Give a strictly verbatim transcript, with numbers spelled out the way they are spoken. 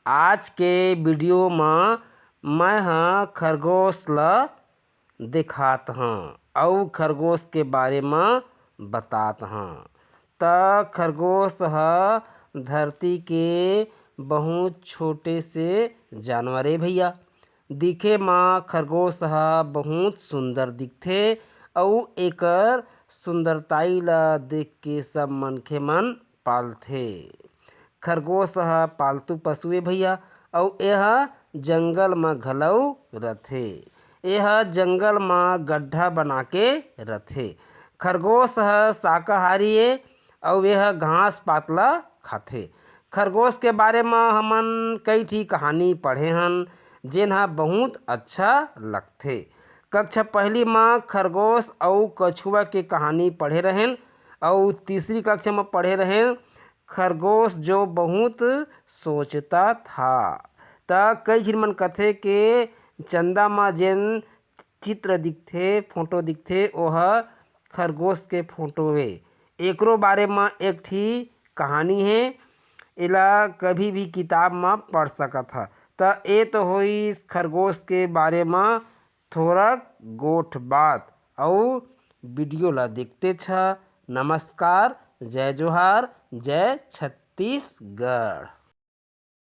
आज के वीडियो म मैं ह खरगोश ल दिखात हं अउ खरगोश के बारे म बतात हं। त खरगोश ह धरती के बहुत छोटे से जानवर ए भैया। दिखे म खरगोश ह बहुत सुंदर दिखथे अउ एकर सुंदरताई ल देख के सब मनखे मन पालथे। खरगोश ह पालतू पशु ए भैया, अउ एह जंगल म घलऊ रथे। एह जंगल म गड्ढा बना के रथे। खरगोश ह शाकाहारी ए, अउ एह घास पात ल खाथे। खरगोश के बारे म हमन कई ठी कहानी पढ़े हन, जेन ह बहुत अच्छा लगथे। कक्षा पहली म खरगोश अउ कछुआ के कहानी पढ़े रहेन, अउ तीसरी कक्षा म पढ़े रहेन खरगोश जो बहुत सोचता था। त कई झिन मन कथे के चंदा म जेन चित्र दिखथे, फोटो दिखथे, ओह खरगोश के फोटो ए। एकरो बारे म एक ठी कहानी हे, एला कभी भी किताब म पढ़ सकत ह। त ए तो होइस खरगोश के बारे म थोरक गोठ बात, अउ वीडियो ला देखते छ। नमस्कार, जय जोहार, जय छत्तीसगढ़।